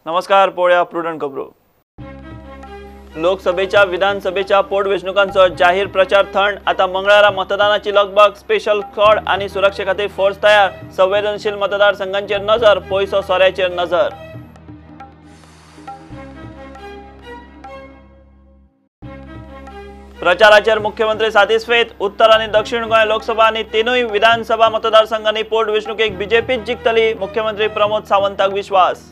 नमस्कार, पळोवया प्रुडंट खबरो. लोकसभेच्या विधानसभेच्या पोटवेंचणुकांचो जाहीर प्रचार थंड. आता मंगळारा मतदानाची लगबग. स्पेशल स्क्वॉड आणि सुरक्षे खातीर फोर्स तयार. संवेदनशील मतदारसंघांचेर नजर, पयसो सोऱ्याचेर नजर. प्रचाराचेर मुख्यमंत्री सातिस्फेत. उत्तर आणि दक्षिण गोंय लोकसभा आणि तिनूय विधानसभा मतदारसंघांनी पोटवेंचणुकेक बीजेपीच जिखतली, मुख्यमंत्री प्रमोद सावंताक विश्वास.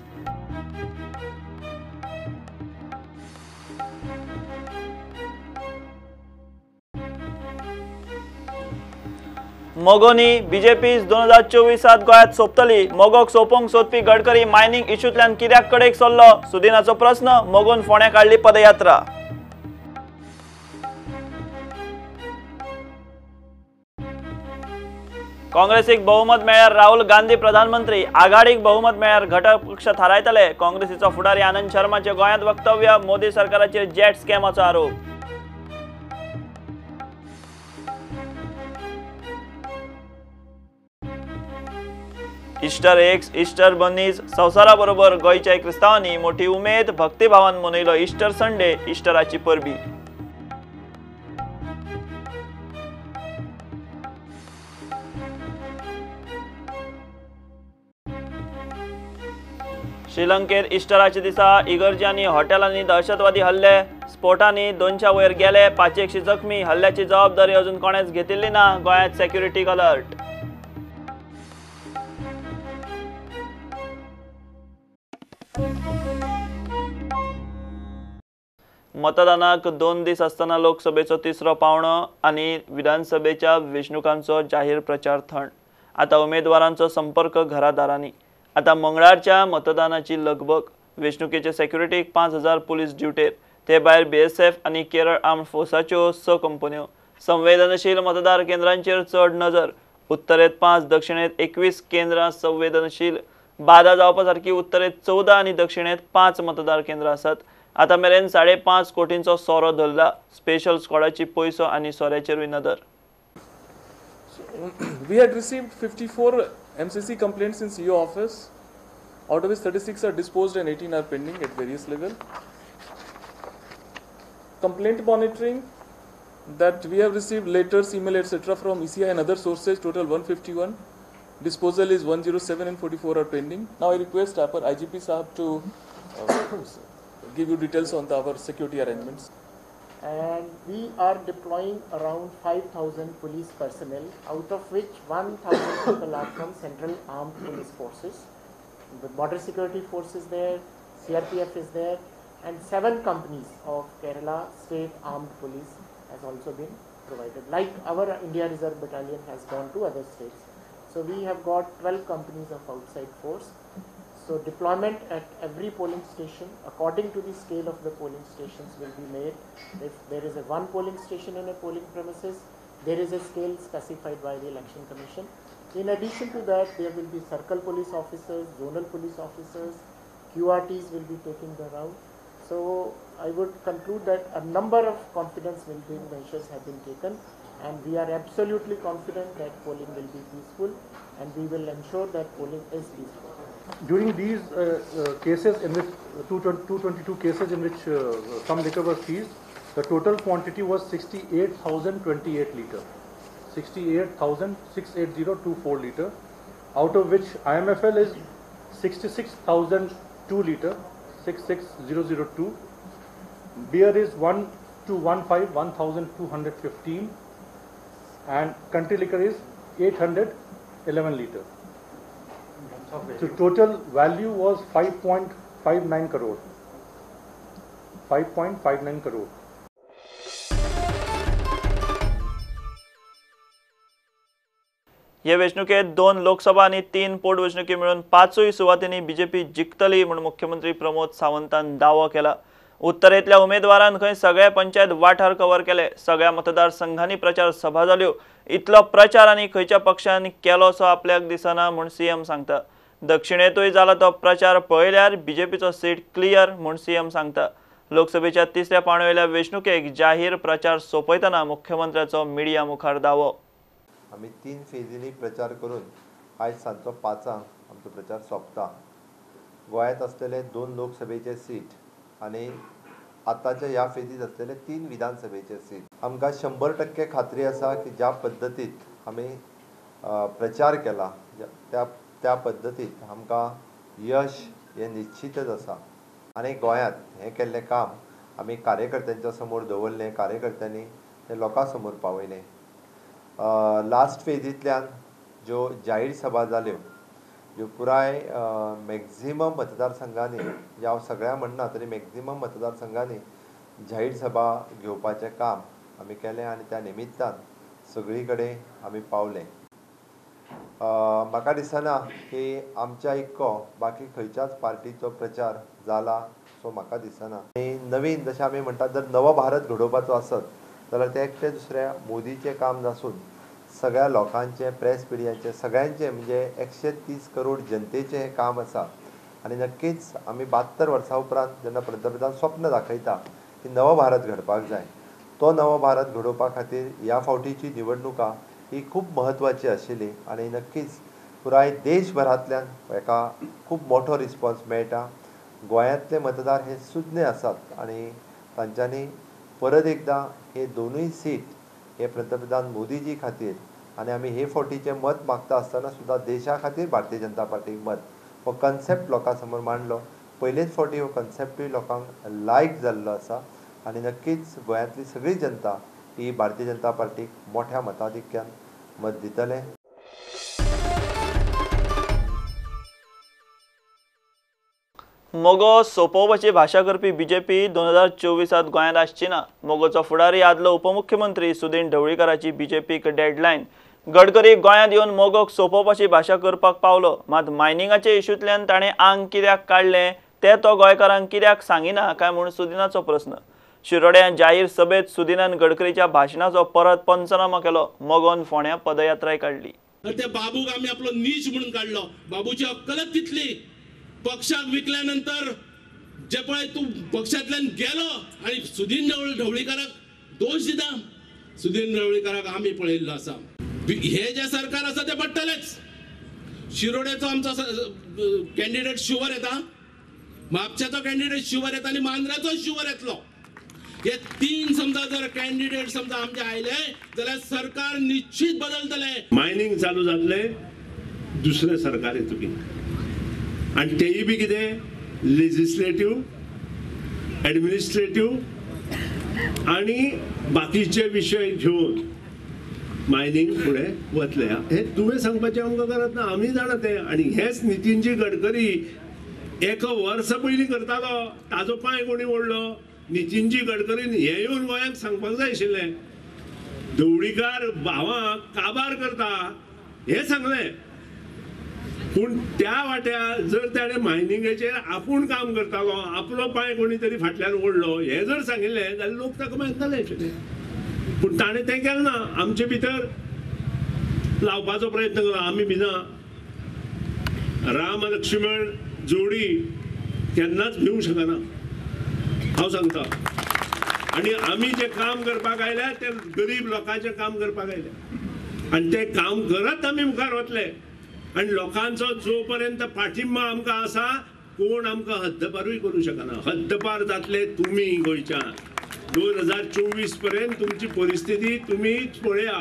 मगोनी बीजेपी 2024 गोव्यात सोंपतली. मगोक सोंपोवंक सोदपी गडकरी मायनिंग इश्यूंतल्यान कित्याक कडेक सरलो, सुदिनाचो प्रस्न. मगोन फोंड्या काडली पदयात्रा. काँग्रेसीक बहुमत मेळ्यार राहुल गांधी प्रधानमंत्री, आघाडीक बहुमत मेळ्यार घटक पक्ष थारायतले. काँग्रेसीचो फुडारी आनंद शर्माचे गोंयांत वक्तव्य. मोदी सरकाराचेर जेट स्कॅमाचो आरोप. इस्टर एग्स, इस्टर बनीज संवसारा बरोबर गोंयच्या क्रिस्तांवांनी मोठी उमेद भक्तिभावान मनयलो इस्टर संडे. इस्टराची परबी. श्रीलंकेत इस्टराच्या दिसा इगर्जी आनी हॉटेलांनी दहशतवादी हल्ले. स्फोटांनी 200 वयर गेले, 500 जखमी. हल्ल्याची जबाबदारी अजून कोणेच घेतिल्ली ना. गोंयांत सेक्युरिटी अलर्ट. मतदानाक 2 दीस आसतना लोकसभेचो तिसरो पावणो आनी विधानसभेच्या वेंचणुकांचो जाहीर प्रचार थंड. आता उमेदवारांचो संपर्क घरादारांनी. आता मंगळारच्या मतदानाची लगबग. वेंचणुकेचे सेक्युरिटीक 5000 पुलीस ड्युटेर. ते भायर बीएसएफ आनी केरळ आर्म्ड फोर्साच्यो 6 कंपन्यो. संवेदनशील मतदार केंद्रांचेर चड नजर. उत्तरेत 5, दक्षिणेत 21 केंद्रां संवेदनशील. बादा जावपा सारकी उत्तरेत 14 आनी दक्षिणेत 5 मतदार केंद्रां आसात. आता मेरेन 5.5 कोटींचो सोरो धरला. स्पेशल स्क्वॉडाची पयसो आनी सोऱ्याचेरूय नदर. We had received 54 MCC complaints in CEO office, out of which 36 are disposed and 18 are pending at various level. Complaint monitoring that we have received letters, email, etc. from ECI and other sources, total 151. Disposal is 107 and 44 are pending. Now I request our IGP Sahab to give you details on our security arrangements. And we are deploying around 5,000 police personnel, out of which 1,000 people are from Central Armed Police Forces. The Border Security Force is there, CRPF is there, and 7 companies of Kerala State Armed Police has also been provided. Like our India Reserve Battalion has gone to other states. So we have got 12 companies of outside force. So deployment at every polling station according to the scale of the polling stations will be made. If there is a one polling station in a polling premises, there is a scale specified by the Election Commission. In addition to that, there will be circle police officers, zonal police officers, QRTs will be taking the route. So I would conclude that a number of confidence building measures have been taken, and we are absolutely confident that polling will be peaceful, and we will ensure that polling is peaceful. During these cases in which 222 cases in which some liquor was seized, the total quantity was 68,028 liter, 68,68024 liter, out of which IMFL is 66,002 liter, 66002, beer is 1215, 1215, and country liquor is 811 liter. So total value was 5.59 crore. 5.59 crore. हे वेंचणुकेत 2 लोकसभा आनी 3 पोटवेंचणुकी मेळून 5 सुवातींनी BJP जिखतली म्हूण मुख्यमंत्री प्रमोद सावंतान दावो केला. उत्तरेंतल्या उमेदवारान खंय सगळे पंचायत वाठार कव्हर केले. सगळ्या मतदारसंघांनी प्रचार सभा जाल्यो. इतलो प्रचार आनी खंयच्या पक्षान केलो सो आपल्याक दिसना म्हूण सीएम सांगता. दक्षिणेंतूय जाला तो प्रचार पळयल्यार बीजेपीचो सीट क्लियर म्हूण सीएम सांगता. लोकसभेच्या तिसऱ्या पावंड्यावेल्या वेंचणुकेक जाहीर प्रचार सोंपयतना मुख्यमंत्र्याचो मिडिया मुखार दावो. आमी 3 फेजींनी प्रचार करून आयज सांजचो 5 आमचो प्रचार सोंपता. गोंयांत असलेले 2 लोकसभेचे सीट आनी आतांच्या ह्या फेजीत असलेले 3 विधानसभेचे सीट. आमकां 100% खात्री आसा की ज्या पद्दतीत आमी प्रचार केला त्या त्या पद्दतीत आमकां यश हें निश्चितच आसा. आनी गोंयांत हें केल्लें काम आमी कार्यकर्त्यांच्या समोर दवरलें, कार्यकर्त्यांनी तें लोकां समोर पावयलें. लास्ट फेजींतल्यान ज्यो जाहीर सभा जाल्यो, ज्यो पुराय मॅक्झिमम मतदारसंघांनी, म्हणजे हांव सगळ्या म्हणना तरी मॅक्झिमम मतदारसंघांनी जाहीर सभा घेवपाचें काम आमी केलें आनी त्या निमित्तान सगळी कडेन आमी पावले. म्हाका दिसना की आमच्या इतको बाकी खंयच्याच पार्टीचो प्रचार जाला सो म्हाका दिसना. आनी नवीन जशें आमी म्हणटात, जर नवो भारत घडोवपाचो आसत जाल्यार तें एकटें दुसऱ्या मोदीचें काम नासून सगळ्या लोकांचें, प्रेस मिडियाचें, सगळ्यांचें, म्हणजे 130 करोड जनतेचें हें काम आसा. आनी नक्कीच आमी 72 वर्सां उपरांत जेन्ना पंतप्रधान स्वप्न दाखयता की नवो भारत घडपाक जाय, तो नवो भारत घडोवपा खातीर ह्या फावटीची निवडणुकां ही खूब म्हत्वाची आशिल्ली. आनी नक्कीच पुराय देशभरांतल्यान हेका खूब मोठो रिस्पॉन्स मेळटा. गोंयांतले मतदार हे सुज्ञ आसात आनी तांच्यांनी परत एकदां हे 2 सीट हे पंतप्रधान मोदीजी खातीर आनी आमी हे फावटीचें मत मागता आसतना सुद्दां देशा खातीर भारतीय जनता पार्टीक मत हो कन्सेप्ट लोकां समोर मांडलो. पयलेच फावटी हो कन्सेप्टूय लोकांक लायक जाल्लो आसा आनी नक्कीच गोंयांतली सगळी जनता ही भारतीय जनता पार्टीक मोठ्या मताधिक्यान मत दितले. मगो सोपोवपाची भाशा करपी बीजेपी 2024 गोंयांत आसची ना. मगोचो फुडारी आदलो उपमुख्यमंत्री सुदीन ढवळीकाराची बीजेपीक डेडलायन. गडकरी गोंयांत येवन मगोक सोपोवपाची भाशा करपाक पावलो, मात मायनिंगाचे इश्यूंतल्यान ताणें आंग कित्याक काडलें तें तो गोंयकारांक कित्याक सांगिना काय म्हूण सुदिनाचो प्रस्न. शिरोड्यां जाहीर सभेत सुदिनान गडकरीच्या भाशणाचो परत पंचनामो केलो. मगोन फोंड्यां पदयात्राय काडली. त्या बाबूक आमी आपलो नीच म्हणून काडलो. बाबूची अक्कलच तितली. पक्षाक विकल्यानंतर जे पळय तूं पक्षांतल्यान गेलो आनी सुदीन ढवळीकाराक दोश दिता. सुदीन ढवळीकाराक आमी पळयल्लो आसा. हे जे सरकार आसा ते पडटलेच. शिरोड्याचो आमचो कॅन्डिडेट शुवर येता, म्हापशाचो कॅन्डिडेट शुवर येता आनी मांद्र्याचो शुवर येतलो. हे 3 समजा जर कॅन्डिडेट समजा आमचे आयले जाल्यार सरकार निश्चित बदलतले. मायनिंग चालू जातले दुसरें सरकार येतली आनी तेय बी कितें लेजिस्लेटीव, एडमिनिस्ट्रेटीव आनी बाकीचे विशय घेवन मायनिंग फुडें वतले. हें तुवें सांगपाचें आमकां गरज ना, आमी जाणा तें. आनी हेंच नितीनजी गडकरी 1 वर्स पयलीं करतालो, ताजो पांय कोणी ओडलो. नितीनजी गडकरीन हें येवन गोंयांक सांगपाक जाय आशिल्लें. ढवळीकार भावांक काबार करता हें सांगलें, पूण त्या वाट्यार जर ताणें मायनिंगेचेर आपूण काम करतालो, आपलो पांय कोणी तरी फाटल्यान ओडलो हें जर सांगिल्लें जाल्यार लोक ताका मानताले आशिल्ले. पूण ताणें तें केलें ना. आमचे भितर लावपाचो प्रयत्न केलो. आमी भिना. राम लक्ष्मण जोडी केन्नाच भिवंक शकना, हांव सांगता. आनी आमी जें काम करपाक आयल्या तें गरीब लोकांचें काम करपाक आयल्या आनी तें काम करत आमी मुखार वतले. आनी लोकांचो जो पर्यंत पाठिंबा आमकां आसा, कोण आमकां हद्दपारूय करूं शकना. हद्दपार जातले तुमी गोंयच्यान. 2024 पर्यंत तुमची परिस्थिती तुमीच पळया,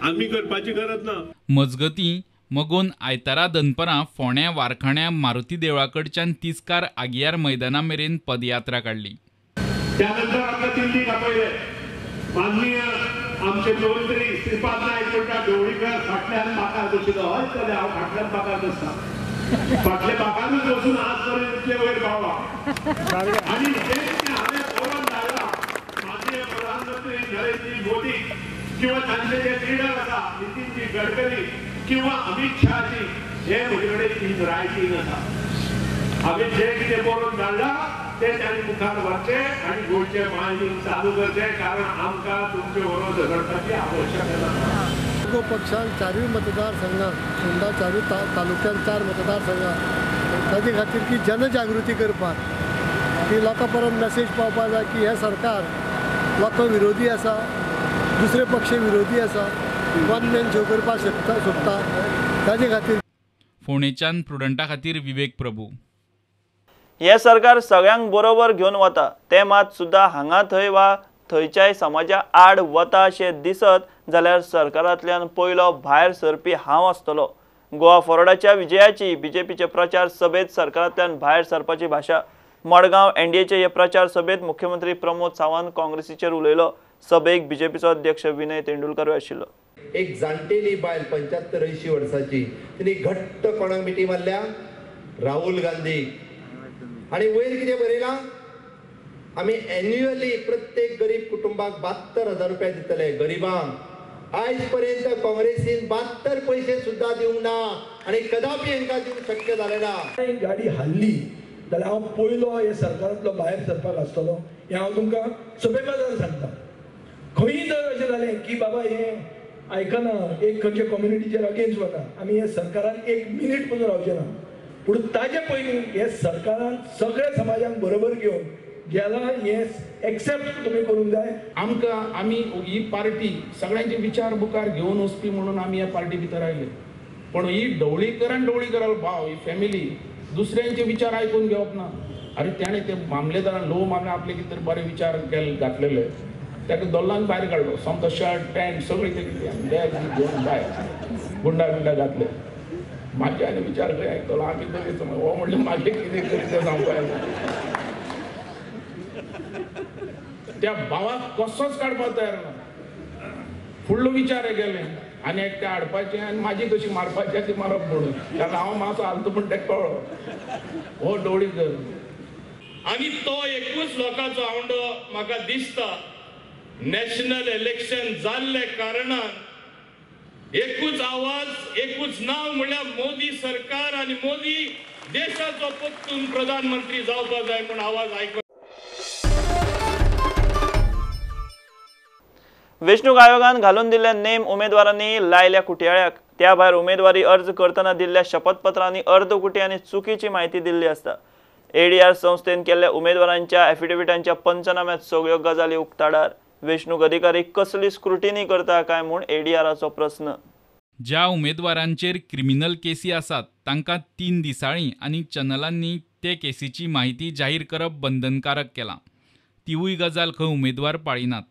आमी करपाची गरज ना. मजगतीं मगोन आयतारा दनपरां फोंड्या वारखाण्या मारुती देवळा कडच्यान तिस्कार आगियार मैदाना मेरेन पदयात्रा काडली. त्यानंतर आमकां दिल्लीक आपयले. माननीय आमचे मंत्री श्रीपाद नायक म्हणटा, ढवळीकर फाटल्यान बाकार बशिल्लो. हय चले, हांव फाटल्यान बाकार बसता, फाटल्या बाकारूच बसून आज पर्यंत इतले वयर पावला. आनी जें हांवें बरोवन धाडला माननीय प्रधानमंत्री नरेंद्र मोदी किंवा तांचे जे लिडर आसा नितीनजी गडकरी किंवा अमित शहाजी, हे म्हजे कडेन 3 रायटींग आसा. हांवें जें कितें बरोवन धाडला ते तांणी मुखार व्हरचें आनी गोंयचें मायनिंग चालू करचें, कारण आमकां तुमचे बरोबर झगडपाची आवश्यकता ना. मगो पक्षान 4 मतदारसंघात, फोंडा 4 तालुक्यान 4 मतदारसंघात ताजे खातीर की जनजागृती करपाक, की लोकां पर्यंत मेसेज पावपाक जाय की हें सरकार लोकां विरोधी आसा, दुसरे पक्ष विरोधी आसा, वन मॅन शो करपाक शकता सोदता, ताजे खातीर. फोंडेच्यान प्रुडंटा खातीर विवेक प्रभू. हे सरकार सगळ्यांक बरोबर घेवन वता, ते मात सुद्दां हांगा थंय वा थंयच्याय समाजा आड वता अशें दिसत जाल्यार सरकारांतल्यान पयलो भायर सरपी हांव आसतलो। गोवा फॉरवर्डाच्या विजयाची बीजेपीचे प्रचार सभेत सरकारांतल्यान भायर सरपाची भाशा। मडगांव एनडीएचे हे प्रचार सभेत मुख्यमंत्री प्रमोद सावंत काँग्रेसीचेर उलयलो। सभेक बीजेपीचो अध्यक्ष विनय तेंडुलकर आशिल्लो। एक जाणटेली बायल 75-80 वर्साची तिने घट्ट कोणाक मिठी मारल्या? राहुल गांधी। आणि वयर कितें बरयलां? आमी एन्युअली प्रत्येक गरीब कुटुंबाक 72,000 रुपया दितले गरिबांक। आयज पर्यंत काँग्रेसीन 72 पैसे सुद्धा दिवंक ना आनी कदापि हांकां दिवंक शक्य जालें ना। गाडी हाडली जाल्यार हांव पयलो हे सरकारांतलो भायर सरपाक आसतलो हें हांव तुमकां सभेबाजार सांगता। खंयी जर अशें जालें की बाबा हें आयकना, एक खंयच्या कम्युनिटीचेर अगेन्स्ट वता, आमी हे सरकारान एक मिनीट पसून रावचे ना। पूण ताजे पयलीं हे सरकारान सगळ्या समाजांक बरोबर घेवन गेला हे एक्सेप्ट तुमी करूंक जाय। आमकां आमी ही पार्टी सगळ्यांचे विचार मुखार घेवन वचपी म्हणून आमी ह्या पार्टी भितर आयले, पण ही ढवळीकर ढवळीकर भाव ही फॅमिली दुसऱ्यांचे विचार आयकून घेवप ना। अरे त्याणे ते मामलेदारान लो मामले आपले कितें तरी बरे विचार घातलेले, ताका दोल्लान भायर काडलो, सामको शर्ट पॅन्ट सगळें ते कितें बॅग घेवन भायर गुंडा बिंडा घातले। म्हाजे आनी विचार खंय आयकतलो? आमी तरी हो म्हणलें मागीर कितें करीत तें सांगपा येना। त्या भावाक कसोच काडपाक तयार ना, फुडलो विचार गेले आनी एकटे हाडपाचें आनी म्हाजी कशी मारपाची ती मारप म्हणून, कारण हांव मातसो हालता म्हण तेका कळ्ळो हो ढवळीकर। आनी तो एकूच लोकांचो आवंडो म्हाका दिसता। नॅशनल इलेक्शन जाल्ले कारणान एकूच आवाज, एकूच नांव म्हणल्यार मोदी सरकार आनी मोदी देशाचो परतून प्रधानमंत्री जावपाक जाय म्हूण आवाज आयको। वेंचणूक आयोगान घालून दिल्ले नेम उमेदवारांनी लायल्या कुटयाळ्याक। त्या भायर उमेदवारी अर्ज करतना दिल्ल्या शपथपत्रांनी अर्दकुटी आनी चुकीची म्हायती दिल्ली आसता। एडीआर संस्थेन केल्ल्या उमेदवारांच्या एफिडेविटांच्या पंचनाम्यात सगळ्यो गजाली उक्ताडार। वेंचणूक अधिकारी कसली स्क्रुटिनी करता काय म्हूण एडीआराचो प्रस्न। ज्या उमेदवारांचेर क्रिमिनल केसी आसात तांकां 3 दिसाळीं आनी चॅनलांनी ते केसीची म्हायती जाहीर करप बंधनकारक केलां। तिवूय गजाल खंय उमेदवार पाळिनात।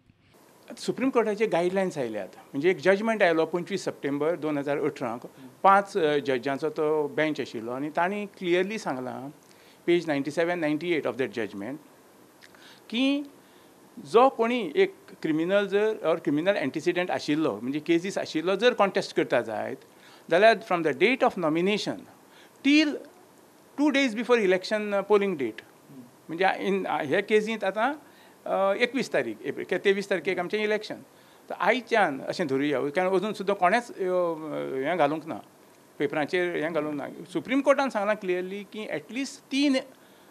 सुप्रीम कोर्टाचे गायडलायन्स आयल्यात, म्हणजे एक जजमेंट आयलो 25 सप्टेंबर 2018 5 जजांचो तो बेंच आशिल्लो आनी तांणी क्लियरली सांगलां पेज 97, 98 ऑफ that judgement की जो कोणी एक क्रिमिनल जर ऑर क्रिमिनल एंटिसिडंट आशिल्लो म्हणजे केसीस आशिल्लो जर कॉन्टेस्ट करता जायत जाल्यार from the date of nomination till 2 days before election polling date, म्हणजे इन हे केसींत आतां 21 तारीख एप्रील 23 तारखेक आमचें इलेक्शन, तर आयच्यान अशें धरुया कारण अजून सुद्दां कोणेंच हें घालूंक ना, पेपरांचेर हें घालूंक ना। सुप्रीम कोर्टान सांगलां क्लियरली की एटलिस्ट 3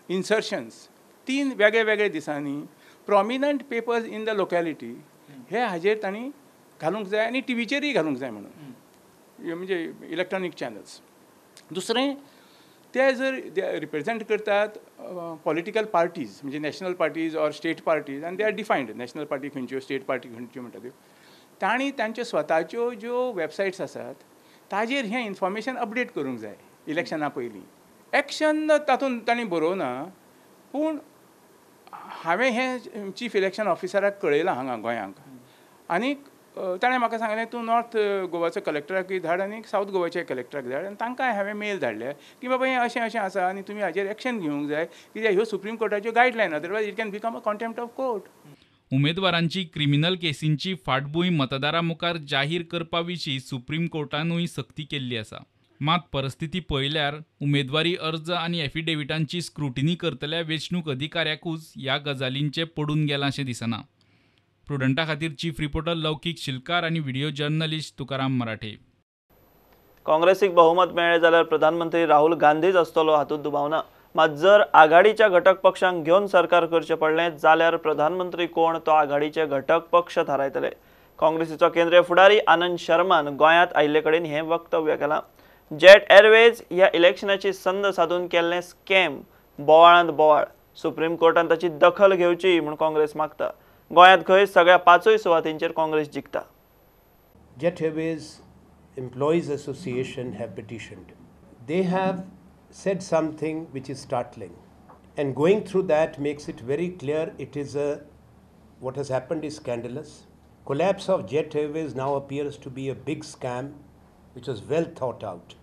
इन्सर्शन्स 3 वेगळे वेगळे दिसांनी prominent papers in the locality हे हाजेर तांणी घालूंक जाय आनी टिवीचेरूय घालूंक जाय म्हणून, म्हणजे इलेक्ट्रॉनीक चॅनल्स। दुसरें ते जर रिप्रेजेंट करतात पॉलिटिकल पार्टीज म्हणजे national parties or state parties आनी they are defined, national party खंयच्यो स्टेट पार्टी खंयच्यो म्हणटा त्यो, तांणी तांच्यो स्वताच्यो ज्यो वेबसायट्स आसात ताजेर हें इन्फॉर्मेशन अपडेट करूंक जाय इलेक्शना पयलीं। एक्शन तातूंत तांणी बरोवना, पूण हांवें हें चीफ इलेक्शन ऑफिसराक कळयलां हांगा गोंयांक आनी ताणें म्हाका सांगलें तूं नॉर्थ गोवाचो कलेक्टराकूय धाड आनी सावथ गोवाच्या कलेक्टराक धाड आनी तांकां हांवें मेल धाडले की बाबा हें अशें अशें आसा आनी तुमी हाजेर एक्शन घेवंक जाय कित्याक ह्यो supreme कोर्टाच्यो guideline, otherwise it can become a contempt of court. उमेदवारांची क्रिमिनल केसींची फाटभूंय मतदारां मुखार जाहीर करपा विशीं सुप्रीम कोर्टानूय सक्ती केल्ली आसा। मात परिस्थिती पळयल्यार उमेदवारी अर्ज आनी एफिडेविटांची स्क्रुटिनी करतल्या वेंचणूक अधिकाऱ्याकूच ह्या गजालींचें पडून गेलां अशें दिसना। प्रुडंटा खातीर चीफ रिपोर्टर लौकीक शिलकार आनी व्हिडिओ जर्नलिस्ट तुकाराम मराठे। काँग्रेसीक बहुमत मेळ्ळें जाल्यार प्रधानमंत्री राहुल गांधीच आसतलो हातूंत दुबाव ना। मात जर आघाडीच्या घटक पक्षांक घेवन सरकार करचें पडलें जाल्यार प्रधानमंत्री कोण तो आघाडीचे घटक पक्ष थारायतले। काँग्रेसीचो केंद्रीय फुडारी आनंद शर्मान गोंयांत आयिल्ले कडेन हें वक्तव्य केलां। जेट एअरवेज ह्या इलेक्शनाची संद साधून केल्लें स्कॅम बोवाळांत बोवाळ, सुप्रीम कोर्टान ताची दखल घेवची म्हूण काँग्रेस मागता। गोंयांत खंय सगळ्या 5 सुवातींचेर Congress जिखता। Jet Airways Employees Association have petitioned. They have said something which is startling. And going through that makes it very clear it is what has happened is scandalous. Collapse of Jet Airways now appears to be a big scam which was well thought out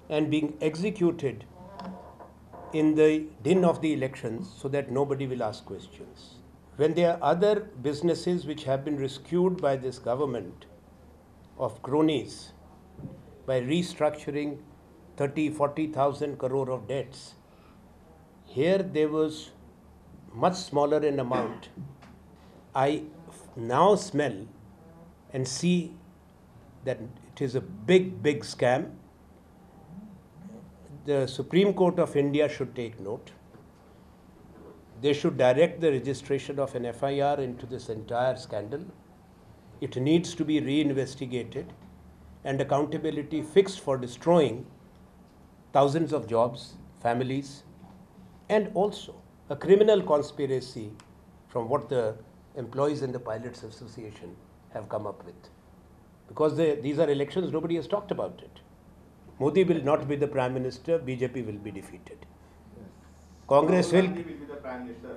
and being executed in the din of the elections so that nobody will ask questions. When there are other businesses which have been rescued by this government of cronies by restructuring 30,000-40,000 crore of debts, here there was much smaller an amount. I now smell and see that it is a big, big scam. The Supreme Court of India should take note. They should direct the registration of an FIR into this entire scandal. It needs to be reinvestigated and accountability fixed for destroying thousands of jobs, families, and also a criminal conspiracy from what the employees and the Pilots Association have come up with. Because these are elections, nobody has talked about it. Modi will not be the Prime Minister, BJP will be defeated. Yes.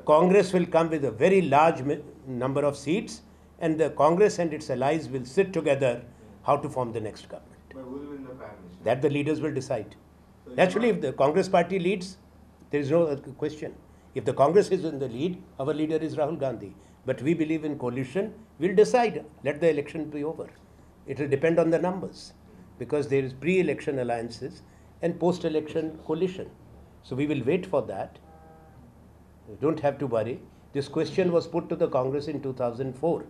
Congress will come with a very large number of seats, and the Congress and its allies will sit together how to form the next government. But who will be the Prime Minister? That the leaders will decide. So naturally, if the Congress party leads, there is no question. If the Congress is in the lead, our leader is Rahul Gandhi. But we believe in coalition. We'll decide. Let the election be over. It will depend on the numbers, because there is pre-election alliances and post-election coalition. So we will wait for that. You don't have to worry. This question was put to the Congress in 2004,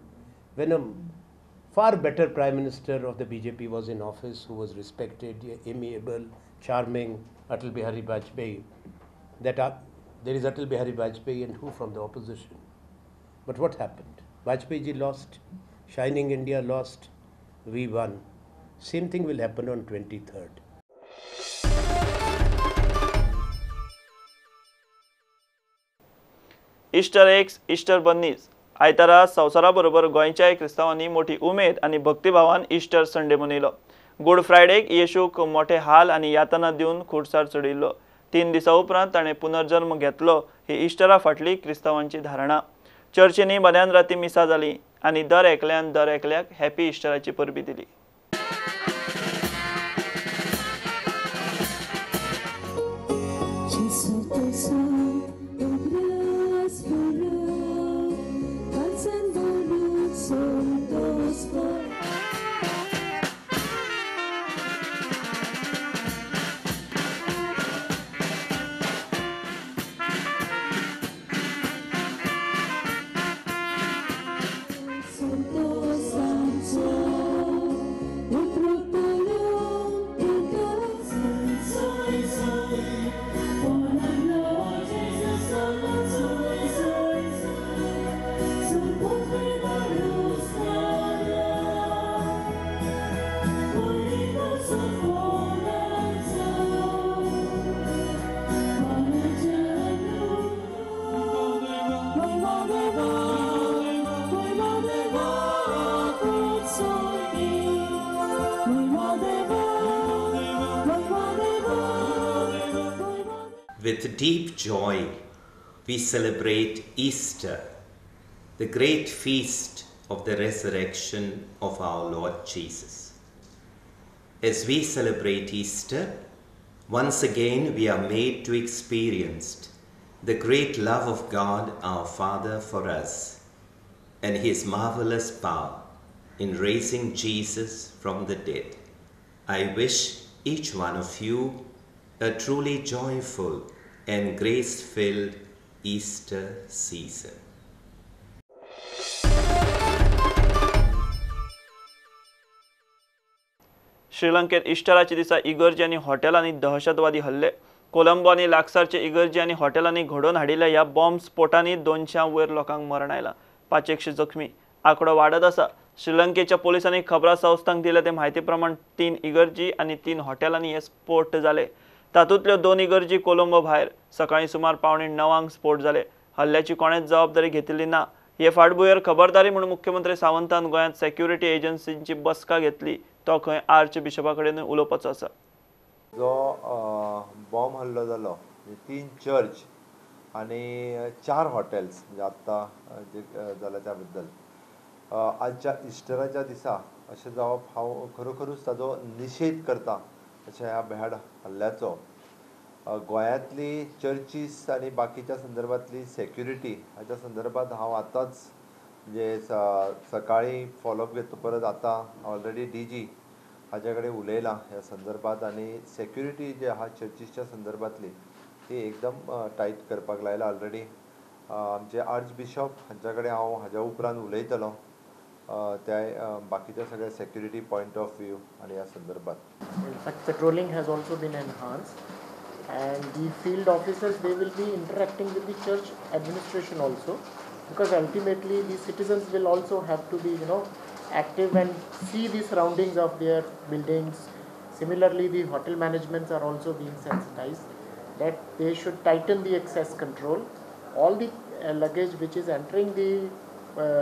when a far better Prime Minister of the BJP was in office, who was respected, amiable, charming, Atal Bihari Vajpayee. That there is Atal Bihari Vajpayee and who from the opposition. But what happened? Vajpayee ji lost, Shining India lost, we won. Same thing will happen on 23rd. Easter eggs, Easter bunnies. आयतारा संवसारा बरोबर गोंयच्या क्रिस्तांवांनी मोठी उमेद आनी भक्तिभावान Easter Sunday मनयलो. Good फ्रायडेक येशूक मोठे हाल आनी यातना दिवन खुर्सार चडयल्लो. 3 दिसां उपरांत ताणें पुनर्जन्म घेतलो ही इस्टरा फाटली क्रिस्तांवांची धारणा. चर्चींनी मध्यान राती मिसां जाली आनी दर एकल्यान दर एकल्याक हॅपी इस्टराची परबी दिली. With deep joy, we celebrate Easter, the great feast of the resurrection of our Lord Jesus. As we celebrate Easter, once again we are made to experience the great love of God our Father for us and His marvelous power in raising Jesus from the dead. I wish each one of you a truly joyful and grace-filled Easter season. श्रीलंकेत इस्टराच्या दिसा इगर्जी आनी हॉटेलांनी दहशतवादी हल्ले. कोलंबो आनी लागसारचे इगर्जी आनी हॉटेलांनी घडोवन हाडिल्ल्या ह्या बॉम्ब स्फोटांनी 200 वयर लोकांक मरण आयलां, 500 जखमी. आंकडो वाडत आसा. श्रीलंकेच्या पोलिसांनी खबरां संस्थांक दिल्या ते म्हायती प्रमाण 3 इगर्जी आनी 3 हॉटेलांनी हे स्फोट जाले. तातूंतल्यो 2 इगर्जी कोलंबो भायर सकाळीं सुमार 8:45 स्फोट जाले. हल्ल्याची कोणेच जबाबदारी घेतिल्ली ना. हे फाटभुंयेर खबरदारी म्हूण मुख्यमंत्री सावंतान गोंयांत सेक्युरिटी एजन्सींची बसका घेतली. तो खंय आर्च बिशपा कडेन उलोवपाचो आसा. जो बॉम्ब हल्लो जालो 3 चर्च आनी 4 हॉटेल्स म्हणजे आत्तां जे जाला त्या बद्दल आजच्या इस्टराच्या दिसा अशें जावप हांव खरोखरूच ताजो निशेध करता अशें ह्या भ्याड हल्ल्याचो. गोंयांतली चर्चीस आनी बाकीच्या संदर्भांतली सेक्युरिटी हाच्या संदर्भात हांव आतांच म्हणजे सकाळीं फॉलोअप घेतलो, परत आतां ऑलरेडी डी जी हाज्या कडेन उलयलां ह्या संदर्भात आनी सेक्युरिटी जी आहा चर्चीसच्या संदर्भांतली ती एकदम टायट करपाक लायला ऑलरेडी. आमचे आर्च बिशॉप हांच्या कडेन हांव हाज्या उपरांत उलयतलो त्या बाकीच्या सगळ्या सेक्युरिटी पॉयंट ऑफ व्यू आनी ह्या संदर्भात. In fact, patrolling has also been enhanced and the field officers, they will be interacting with the church administration also, because ultimately the citizens will also have to be, you know, active and see the surroundings of their buildings. Similarly, the hotel managements are also being sensitized that they should tighten the access control. All the luggage which is entering the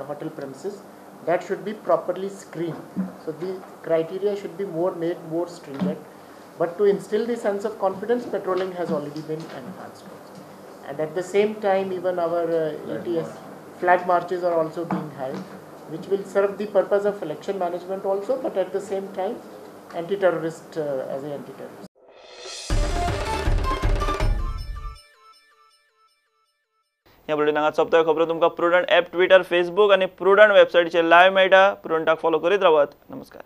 hotel premises, that should be properly screened. So the criteria should be made more stringent. But to instill the sense of confidence, patrolling has already been enhanced also. And at the same time, even our ATS flag marches are also being held, which will serve the purpose of election management also, but at the same time, anti-terrorist as an anti-terrorist. ह्या bulletin हांगा सोंपता. खबरो तुमकां prudent app, Twitter, Facebook आनी prudent वेबसायटीचेर live मेळटा. प्रुडंटाक follow करीत रावात. नमस्कार.